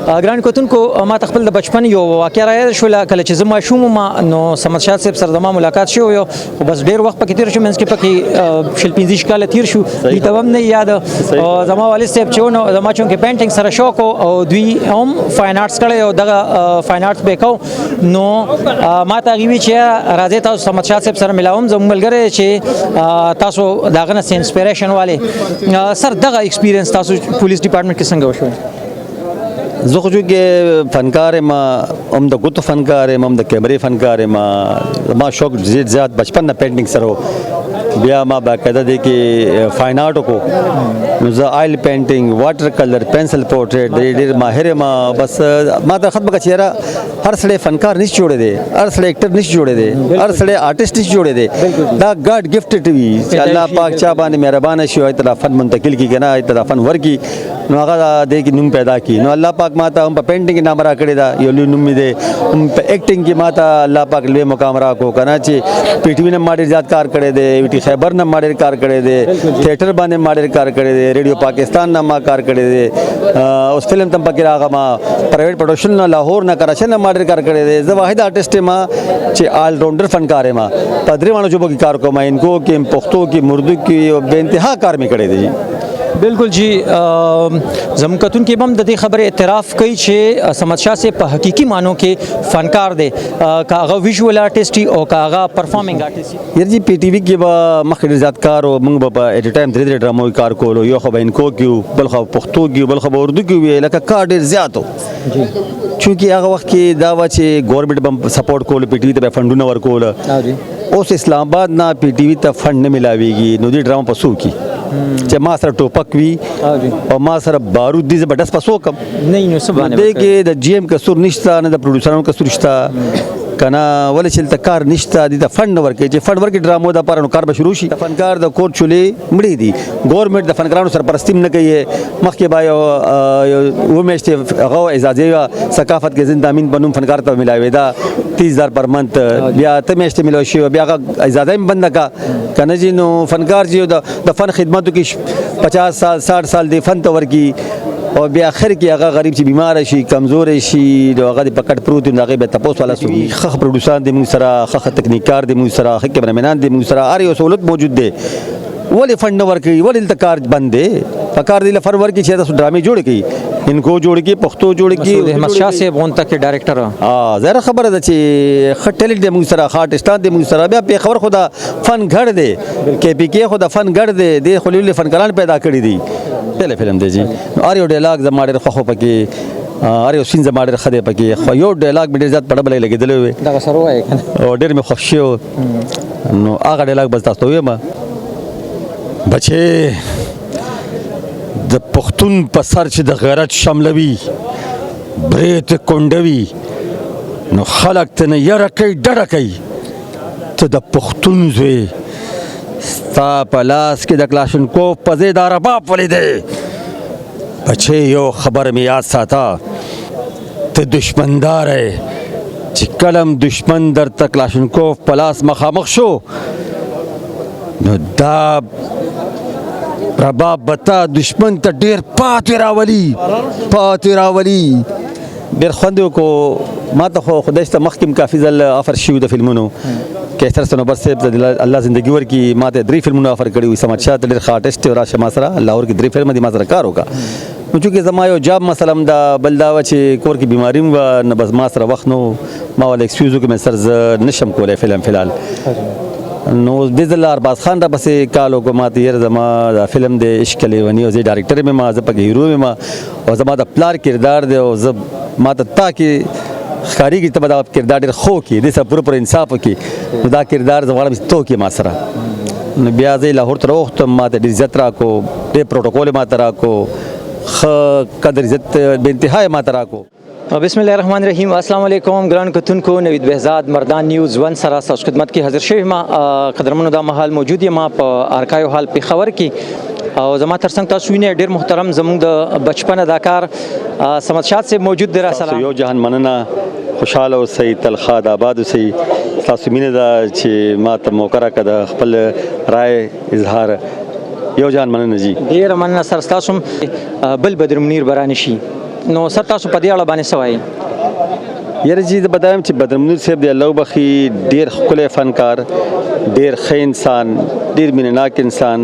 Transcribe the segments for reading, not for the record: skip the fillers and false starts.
ګران کتونکو، ما ته خپل د بچپن یو واقعه را یاد شوله. کله چې زه ماشوم وم نو صمد شاه صاحب سره زما ملاقات شو یو، خو بس ډیر وخت پکې تیر شو، منځ کې پکې 20 25 کاله تیر شو، دوی ته هم نه یاد. او زما والد صاحب چې نو زما چونکې پینټینګ سره شوق او دوی هم فاین آرټس کړی او دغه فاین آرټس به کو، نو ما ته هغې وی چې راځئ، تاسو صمد شاه صاحب سره ملاوم، زموږ ملګری چې تاسو داغه نه انسپیریشن والے. سر، دغه ایکسپیرینس تاسو پولیس ډپارټمنټ کې څنګه وشو؟ زه خو چې فنکار یم، هم د ګوتو فنکار یم، هم د کیمرې فنکار یم. ما شوق زیات زیات بچپن نه پینټینګ سره، بیا ما باقاعده دی کې فاین آرټ کو، نو زه oil painting، water color، pencil portrait ډېر ماهر یم. بس ما ته ختمه چیرې هر سړی فنکار نشي جوړې دی، هر سړی ایکټر نشي جوړې دی، هر سړی آرټیست نشي جوړې دی. دا ګاډ ګفټډ وي چې الله پاک چا باندې مهربان شي او ته فن منتقل کی کنه، ته فن ورکی، نو هغه د کې نوم پیدا کی. نو الله پاک ما ته هم په پینټینګ کې نام را کړی دا یو لوی نوم دی، هم په ایکټینګ کې ما ته الله پاک لوی مقام را کو کنه چې پی ټی وی نه ما ډیر زیات کار کړی دی، ټي خیبر نه ما ډیر کار کړی دی، تھیټر باندې ما ډیر کار کړی دی، ریډیو پاکستان نه ما کار کړی دی، اوس فلم تم پکې راغه، ما پرایویټ پروډکشن نه، لاهور نه، کراچۍ نه ما ډیر کار کړی دی. زه واحد آرټیست ما چې آل راونډر فنکار ما، په درې وانه ژبو کې کار کوم، هندکو کې، پښتو کې، اردو کې، بے انتها کار مې کړی دی. بالکل جی، زموږ کتونکي هم د دې خبرې اعتراف کوي چې صمد شاه صاحب په حقيقي معنو کې فنکار دی، که هغه ویژوال آرټیست او که هغه پرفارمینګ آرټیست. یار جی، پی ټی وی کې به مخکې ډېر زیات کار او موږ به په ایټ ټایم درې درې ډرامو کې کار کولو. یو خو به هندکو کې وو، بل خو پښتو کې وو، بل خو به اردو کې وي، لکه کار ډېر زیات وو. چونکه هغه وخت کې دا و چې ګورنمنت به سپورټ کولو، پی ټی وی ته به فندونه ورکول. اوس اسلام آباد نه پی ټی وی ته فند نه ملاويږي، نو دې ډرامه پسو کی چې ما سره ټوپک وي او ما سره بارود دي، زه به ډس پسو کم؟ نه، نو څه باندې؟ دې کې د جی ایم قصور نشته، نه د پروډوسرانو قصور شته کنه، ولې چې دلته کار نشته، دې ته فند نه ورکوي. چې فند ورکړي ډرامو د پاره نو کار به شروع شي. د فنکار د کور چولې مړې دي، ګورنمنت د فنکارانو سرپرستي هم نه کوي. مخکې به یو و میاشتې هغه اعزازي ثقافت کې زنده امین په نوم فنکار ته ملاوي دا 30,000 پر منت، بیا ته میاشتې ملاوي شي، بیا هغه اعزازي هم بنده کا کنه جی. نو فنکار چې د فن خدمتو کې 50 سال، 60 سال دی فن ته ورکی او بیا اخر کې هغه غریب چې بیمار شي، کمزور شي، نو هغه د پکټ پروت، نو هغه به تپوس والا سو. خخ پروډوسران دي موږ سره، خخ تکنیکار دي موږ سره، خخ کیمرامینان دي موږ سره، هر یو سہولت موجود دی. ولې فند نه ورکوي؟ ولې دلته کار بند دی؟ پکار دی له فند ورکړي چې تاسو ډرامې جوړې کړي، هندکو جوړ کړي، پښتو جوړ کړي. مسعود احمد شاه صاحب غونته کې ډایریکټر. ها، زره خبره ده چې ښه ټیلنټ دی موږ سره، ښه آرټسټان دی موږ سره. بیا پېښور خو دا فن ګړ دی، کې پی کې خو دا فن ګړ دی، دې خو لوی فنکاران پیدا کړي دي. پهله فلم دی جی، نو هر یو ډایلاګ زما ډېر خوښ و پکې، هر یو سین زما ډېر ښه دی پکې، خو یو ډایلاګ مې ډېر زیات په ډبله لګېدلی وي. دغه سره وایي کنه. او ډېر مې خوښ شو، نو هغه ډایلاګ بس تاسو ته وایم: بچې، د پښتون په سر چې د غیرت شملوي، برېت کونډوي، نو خلک ته نه یره کوي، ډډه کوي. ته د پښتون زوی، ستا په لاس کې د کلاشینکوف په ځای دا رباب ولې دی؟ بچې، یو خبر مې یاد ساته، ته دشمندار یې، چې کلم دشمن درته کلاشینکوف په لاس مخامخ شو، نو دا رباب به تا دشمن ته ډېر پاتې راولي، پاتې راولي. ډېر خوند یې وکړو. ما ته خو خدای شته مخکې هم کافي ځل افر شوي د فلمونو. قیصر صنوبر صاحب ته الله زندگی ورکړي، ما ته درې فلمونه افر کړي وي: صمد شاه، ته ډېر ښه آرټسټ یې، راشه ما سره لاهور کې درې فلمه دي، ما سره کار وکړه. نو چونکې زما یو جاب مثلا دا بل دا وه چې کور کې بیماري هم وه، نو بس ما سره وخت نو ما ولا ایکسکیوز وکړ، مې سر زه نشم کولی فلم فلحال. نو دې ځل ارباز خان را پسې کال وکړ ما ته، یاره زما دا فلم دی عشق لیونی، او زه ډایرکټر مې ما، زه پکې هیرو مې ما، او زما د پلار کردار دی، او زه ما ته تا کې ښکارېږي ته به دا کردار ډېر ښه وکړې، دې سره پوره پوره انصاف وکړي، نو دا کردار زه غواړم چې ته وکړې ما سره. نو بیا زه لاهور ته راوختم، ما ته ډېر عزت راکړو، ډېر پروټوکول یې ما ته راکړو، ښه قدر عزت بې انتها یې ما ته راکړو. بسم الله الرحمن الرحیم. السلام علیکم ګران کتونکو، نوید بهزاد مردان نیوز ون سره تاسو خدمت کې حاضر شوی ما. قدرمنو، دا مهال موجود یم په ارکایو هال پېښور کې او زما ترڅنګ تاسو وینئ ډیر محترم زموږ د بچپن اداکار صمد شاد صاحب موجود دی. را سلام. یو جهان مننه، خوشحاله اوسئ، تل ښاد آباد اوسئ. تاسو مینه ده چې ما ته موقع راکړه د خپل رائے اظهار. یو جهان مننه جی. ډیره مننه سر، تاسو بل بدر منیر برانه شي. نو سر تاسو په دې اړه باندې څه وایئ؟ یاره جی، زه به دا وایم چې بدر منیر صاحب دی الله وبخښي، ډېر ښکلی فنکار، ډېر ښه انسان، ډېر مینهناک انسان،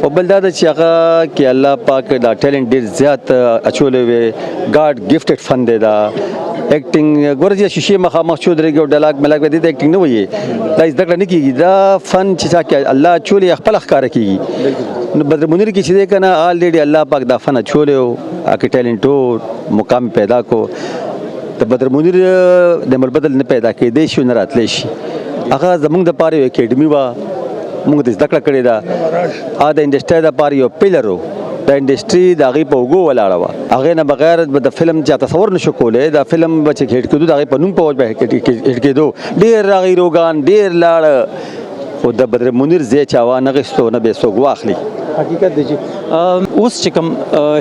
او بل دا ده چې هغه کې الله پاک دا ټیلنټ ډېر زیات اچولی وي. ګاډ ګفټډ فن دی دا اکټینګ. ګوره چې شیشې مخامخ چې ودرېږي او ډایلاګ ملاګ دې ته اکټینګ نه وایي، دا زده کړه نه کېږي. دا فن چې چا کې الله اچولی، خپله ښکاره کېږي. نو بدر منیر کې چې دی که نه، الریډي الله پاک دا فن اچولی و، هغه ټیلنټ مقام پیدا کو. د بدر منیر د ملبدل نه پیدا کېدی شي، نه راتلی شي. هغه زمونږ دپاره یو اکیډمي وه، موږ د زده کړه کړې ده. هغه د انډسټرۍ دپاره یو pillar و، د انډسټري د هغې په اوږو ولاړه وه. هغې نه بغیر به د فلم چا تصور نشو کولی. دا فلم به چې هیټ کېدو، د هغې په نوم په وجه به هیټ کېدو. ډېر راغی هیروګان، ډېر لاړه، خو د بدر منیر ځای چا وانه غیستو، نه به څوک واخلي. حقیقت دی چې اوس چې کوم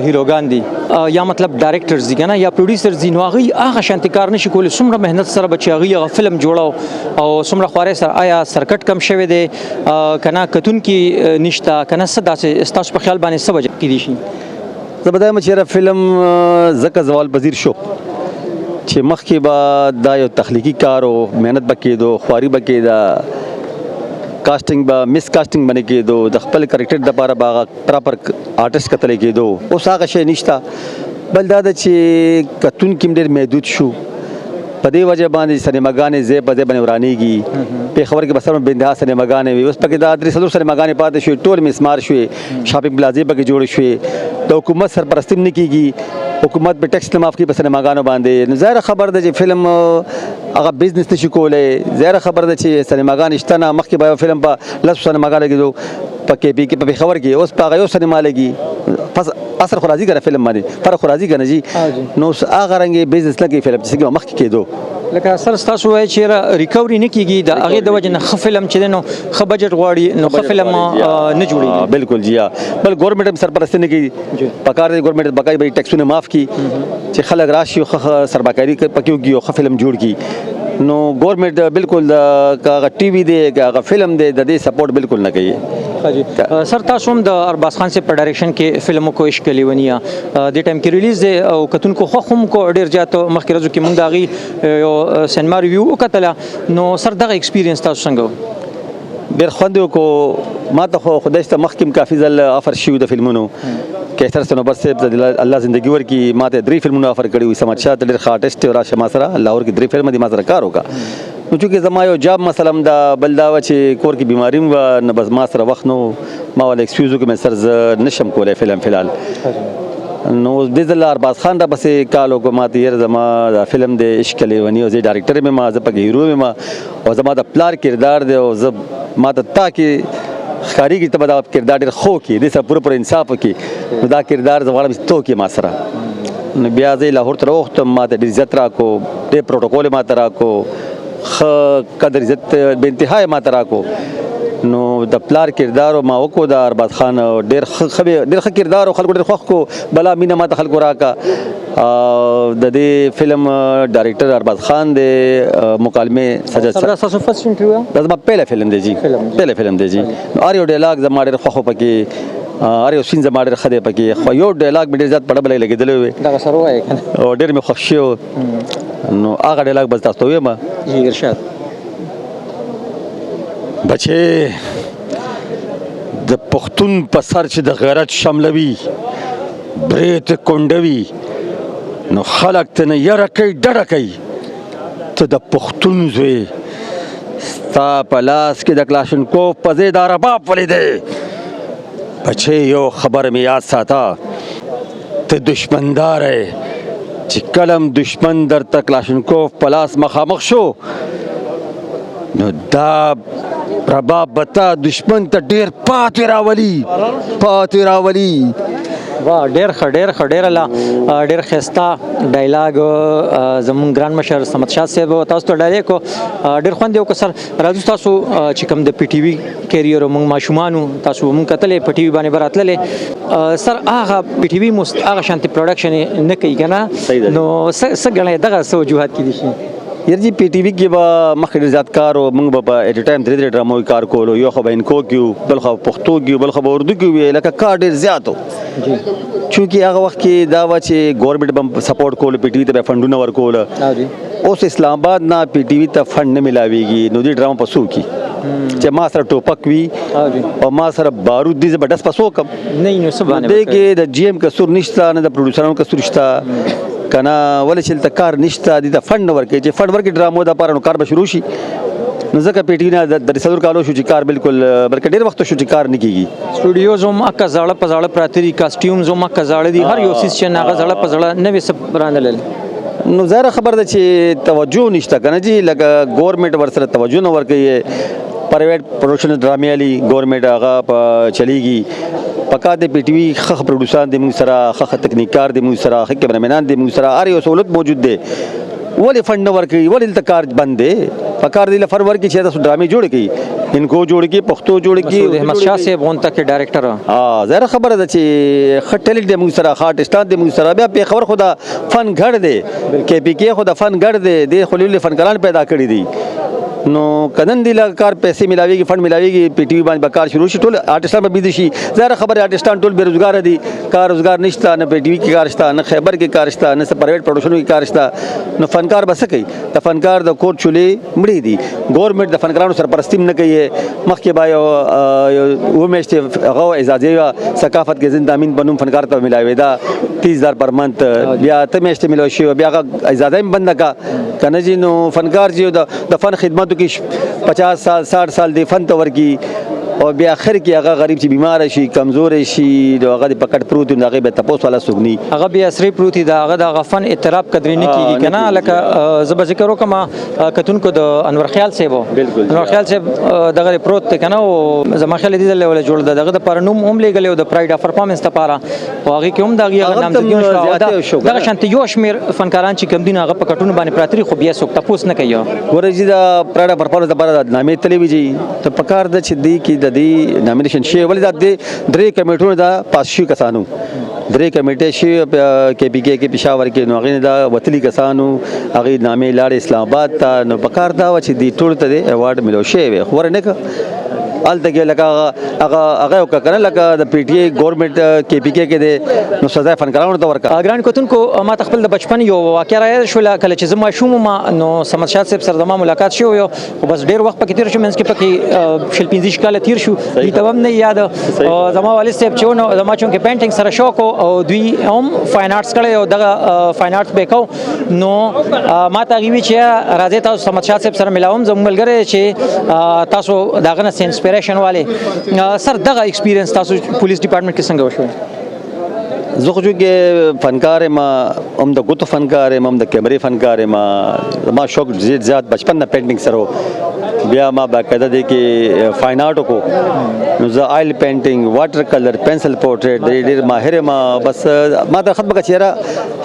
هیروګان دي یا مطلب ډایرکټرز دي کنه یا پروډیوسرز دي، نو هغه هغه شانتي کار نشي کولی څومره مهنت سره به چې هغه هغه فلم جوړاو او څومره خوارۍ سره. آیا سرکټ کم شوی دی کنه، کتونکي نشته کنه، څه داسې ستاسو په خیال باندې څه وجه کېدی شي؟ زه به دا وایم چې یاره فلم ځکه زوال پذیر شو چې مخکې به دا یو تخلیقي کار و، مهنت به کېدو، خواري به کېده، کاسټینګ به مس کاسټینګ باندې کېدو، د خپل کریکټر دپاره به هغه پراپر آرټسټ کتلی کېدو. اوس هغه شی نشته. بل دا ده چې کتونکي هم ډېر محدود شو، په دې وجه باندې سینماګانې ځای په ځای باندې ورانېږي. پېښور کې به سره بې انتها سینماګانې وي، اوس پکې دا درې څلور سینماګانې پاتې شوې، ټول مسمار شوې، شاپینګ پلازې پکې جوړې شوې. د حکومت سرپرستي هم نه کېږي، حکومت به ټیکس نه معاف کړي په سینماګانو باندې. نو ظاهره خبر ده چې فلم هغه بزنس نشي کولی. ظاهره خبر ده چې سینماګانې شته نه. مخکې به یو فلم په لسو سینماګانو لګېدو په کې پي کې، په پېښور کې، اوس په هغه یو سینما لګي. پس اثر خو راځي که نه، فلم باندې فرق خو راځي که نه جي. نو اوس هغه رنګ بزنس نه کوي فلم چې څنګه مخکې کېدو. لکه سر تاسو وایي چې ریکوري نه کیږي، د هغې د وجې نه ښه فلم چې دی نو ښه بجټ غواړي، نو ښه فلم نه جوړیږي. بالکل جی، بل ګورنمنټ هم سرپرستي نه کوي. پکار دی ګورنمنټ بقای به ټیکسونه معاف کړي چې خلک راشي او ښه ښه سرمایهکاري پکې وکړي او ښه فلم جوړ کړي. نو ګورنمنټ بالکل د هغه ټي وي دی که هغه فلم دی، د دې سپورټ بالکل نه کوي. ښه جی، سر تاسو هم د ارباز خان صاحب په ډایریکشن کې فلم وکړو، عشق لیونیا، دې ټایم کې ریلیز دی او کتونکو خوښ هم کو ډېر زیات. مخکې ورځو کې موږ د هغې یو سینما ریویو وکتله. نو سر دغه ایکسپیرینس تاسو څنګه و؟ ډېر خوند یې وکړو. ما ته خو خدای شته مخکې هم کافي ځل افر شوي د فلمونو. قیصر صنوبر صاحب ته الله زندگی ورکړي، ما ته درې فلمونه افر کړي وي. صمد شاه ته ډېر ښه آرټسټ دی، راشه ما سره لاهور کې درې فلمه دي، ما سره کار وکړه. نو چونکې زما یو جاب مثلا دا بل دا وه چې کور کې بیماري هم وه، نو بس ما سره وخت نو ما وله ایکسکیوز وکړ، مې سر زه نشم کولی فلم فلحال. نو دې ځل ارباز خان را پسې کال وکړ ما ته، یاره زما دا فلم دی عشق لیونی، او زه ډایرکټر یم، ما زه پکې هیرو یم او زما د پلار کردار دی، او زه ما ته تا کې ښکارېږي ته به دا کردار ډېر ښه وکړې، دې سره پوره پوره انصاف وکړې، نو دا کردار زه غواړم چې ته وکړې ما سره. نو بیا زه لاهور ته راوختم، ما ته ډېر عزت راکړو، ډېر پروټوکول یې ما ته راکړو، ښه قدر عزت بې انتها یې ما ته راکړو. نو د پلار کردار ما وکړو د ارباز خان، ډېر ښه ډېر ښه کردار و، خلکو ډېر خوښ کړو، بلا مینه ما ته خلکو راکړه. د دې فلم ډایرکټر ارباز خان دی، مکالمې سجاد سر. تاسو فرست انټرویو؟ دا زما پهله فلم دی جی، پهله فلم دی جی. نو هر یو ډایلاګ زما ډېر خوښ و پکې، هر یو سین زما ډېر ښه دی پکې، خو یو ډایلاګ مې ډېر زیات په ډبله لګېدلی وي. دغه سره ووایې که نه؟ او ډېر مې خوښ شوی، نو هغه ډایلاګ به تاسو ته ووایم. جی ارشاد. بچې د پښتون په سر چې د غیرت شملوي، برېت کونډوي، نو خلک ته نه یره کوي ډډه کوي. ته د پښتون زوی، ستا په لاس کې د کلاشینکوف په ځای دا رباب ولې دی؟ بچې یو خبر مې یاد ساته، ته دشمندار یې، چې کله هم دشمن درته کلاشینکوف په لاس مخامخ شو، نو دا رباب به تا دشمن ته ډېر پاتې راولي، پاتې راولي. واه، ډېر ښه، ډېر ښه، ډېر الله، ډېر ښایسته ډایلاګ زمونږ ګران مشر صمد شاه صاحب تاسو ته ډایلاګ کو، ډېر خوند یې وکړ. سر راځو تاسو چې کوم د پی ټي وي کیریئر، مونږ ماشومانو تاسو مونږ کتلې په ټي وي باندې به راتللې. سر هغه پی ټي وي مو هغه شانتي پروډکشن نه کوي که نه، نو څه ګڼئ دغه څه وجوهات کېدی شي؟ یار جی، پی ټي وي کې به مخکې ډېر زیات کار و. موږ به په at time درې درې ډرامو کې کار کولو. یو خو به هندکو کې وو، بل خو پښتو کې وو، بل خو به اردو کې وي. لکه کار ډېر زیات و، چونکې هغه وخت کې دا وه چې ګورنمنټ به سپورټ کولو، پی ټي وي ته به فنډونه ورکول. اوس اسلام آباد نه پی ټي وي ته فنډ نه ملاويږي، نو دې ډرامه پسو کی چې ما سره ټوپک وي او ما سره بارود دي، زه به ډس پسو کم؟ نه، نو څه باندې؟ دې کې د جی ایم قصور نشته، نه د پروډوسرانو قصور شته کنه. ولې چې دلته کار نشته، دې ته فنډ نه ورکوي. چې فنډ ورکړي ډرامو دپاره، نو کار به شروع شي. نو ځکه پی ټي نه د 4 کالو شو چې کار بالکل، بلکې ډېر وخت شو چې کار نه کیږي. سټوډیوز هم اکه زاړه په زاړه پراته دي، کاسټیومز هم اکه زاړه دي، هر یو څیز چې هغه زاړه په زاړه، نوې څه رانه لري. نو ظاهره خبر ده چې توجه نشته کنه جی. لکه ګورنمنت ورسره توجه نه ورکوي، پرایویټ پروډکشن ډرامې علی ګورنمنت هغه په چلیږي. پکا د پی ټي وي ښه پروډوسران دي موږ سره، ښه تکنیکار دي موږ سره، ښه کیمرامینان دي موږ سره، هر یو سہولت موجود دی. ولې فنډ نه ورکوي؟ ولې دلته کار بند دی؟ پکار دی له فنډ ورکړي چې تاسو ډرامې جوړې کړئ، هندکو جوړ کړي، پښتو جوړ کړي. مسعود احمد شاه صاحب غونته کې ډایریکټر. ها، ظاهره خبره ده چې ښه ټیلنټ دی موږ سره، ښه آرټسټان دی موږ سره. بیا پېښور خو دا فن ګړ دی، کې پی کې خو د فن ګړ دی. دې خو لوی فنکاران پیدا کړي دي. نو کدن دی لا کار پیسې ملاويږي، فند ملاويږي، پی ټي وي باندې به کار شروع شي، ټول آرټسټان به بيزي شي. ظاهره خبره، آرټسټان ټول بیروزګار دي، کار روزګار نشته. نه پی ټي وي کې کار شته، نه خیبر کې کار شته، نه پرایویټ پروډکشن کې کار شته. نو فنکار به څه کوي؟ د فنکار د کور چولې مړې دي. ګورنمنت د فنکارانو سرپرستي نه کوي. مخکې به یو و میاشتې هغه اعزازي ثقافت کې زنده امین په نوم فنکار ته ملاوي دا 30,000 پر منت، بیا ته میاشتې ملاوي شي، بیا هغه اعزازي هم بند کا کنه جی. نو فنکار چې د فن خدمتو کې 50 سال، 60 سال دی فن ته ورکی، او بیا اخر کې هغه غریب چې بیمار شي، کمزور شي، نو هغه د پکټ پروت، نو هغه به تپوس والا څوک ني. هغه بیا سری پروتي دا هغه د غفن اعتراف قدرې نه کیږي کنه. لکه زه به ذکر وکم کتونکو د انور خیال صاحب. انور خیال صاحب دغه پروت ته کنه، او زما خیال دې له جوړ ده دغه د پر نوم هم لګل او د پراید اف پرفارمنس لپاره، او هغه کې هم دغه نامزدګیون شو. دغه شانته یو شمیر فنکاران چې کم دین هغه په کټونو باندې پراتري، خو بیا څوک تپوس نه کوي. ګوره چې دا پراید اف پرفارمنس لپاره نامې تلې وي ته پکار ده چې دی کې د دې نامینیشن شي. ولې دا د درې کمیټونو دا پاس شي کسانو، درې کمیټې شي کې پی کې کې پېښور کې، نو هغه دا وتلي کسانو هغه نامې لاړ اسلام آباد ته. نو پکار دا و چې دی ټول ته د ایوارډ ملو شي وي، خو نه که هلته کې لکه هغه هغه وکړه، لکه د پی ټي ای ګورنمنت کې پی کې کې دی، نو سزا فنکارانو ته ورکا. ګران کتونکو، ما ته خپل د بچپن یو واقعیا را یاد شو. کله چې زه ماشوم ما، نو صمد شاه صاحب سره زما ملاقات شو یو، خو بس ډیر وخت پکې تیر شو، منځ کې پکې 20 25 کال تیر شو، دې ته هم نه یاد. زما والد صاحب چې نو زما چونکه پینټینګ سره شوق او دوی هم فاین آرټس کړی او دغه فاین آرټس به کو، نو ما ته وی چې راځي تاسو صمد شاه صاحب سره ملاوم، زموږ ملګری چې تاسو دغه نه انسپیریشن والے. سر، دغه ایکسپیرینس تاسو پولیس ډپارټمنټ کې څنګه وشو؟ زه خو چې فنکار یم، هم د ګوتو فنکار یم، هم د کیمرې فنکار یم. زما شوق زیات زیات بچپن نه پینټینګ سره، بیا ما باقاعده دی کې فاین آرټ وکړو. نو زه oil painting، water color، pencil portrait ډېر ډېر ماهر یم. بس ما ته ختمه کچېره،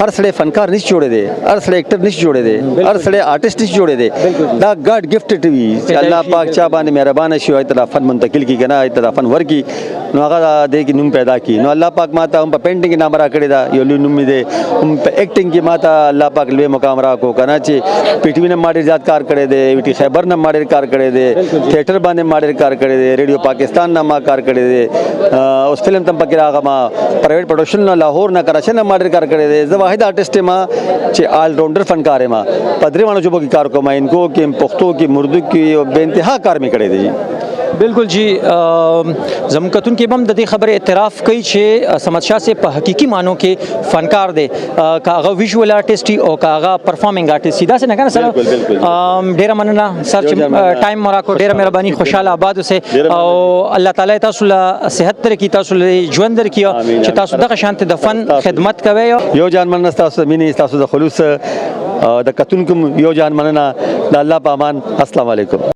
هر سړی فنکار نشي جوړې دی، هر سړی اکټر نشي جوړې دی، هر سړی آرټیست نشي جوړې دی. دا ګاډ ګفټډ وي چې الله پاک چا باندې مهربان شي او ته فن منتقل کی کنه، ته فن ورکی، نو هغه دې کې نوم پیدا کی. نو الله پاک ما ته هم په پینټینګ کې نام را کړی دا یو لوی نوم دی، هم په اکټینګ کې ما ته الله پاک لوی مقام را کو کنه، چې پی ټی وی نه ما ډېر زیات کار کړی دی، وی ټی خیبر نه ما ډېر کار کړی دی، تھیټر باندې ما ډېر کار کړی دی، ریډیو پاکستان نه ما کار کړی دی، اوس فلم تم پکې راغم، ما پرایویټ پروډکشن نه، لاهور نه، کراچۍ نه ما ډېر کار کړی دی. زه واحد آرټیسټ ما چې آل راونډر فنکار یم، په درې واړو ژبو کې کار کوم، هندکو کې، پښتو کې، اردو کې، بے انتها کار مې کړی دی. بالکل جی، زموږ کتونکي هم د دې خبرې اعتراف کوي چې صمد شاه صاحب په حقيقي معنو کې فنکار دی، که هغه ویژوال آرټیست او که هغه پرفارمینګ آرټیست، دا څنګه کنه سر؟ بالکل. ډیره مننه سر چې ټایم مو راکړ. ډیره مهرباني، خوشاله آباد اوسئ او الله تعالی تاسو له صحت درکړي، تاسو له ژوند درکړي چې تاسو دغه شانته د فن خدمت کوئ. یو جان مننه تاسو د مینې، تاسو د خلوص، د کتونکو یو جان مننه. د الله په امان، السلام علیکم.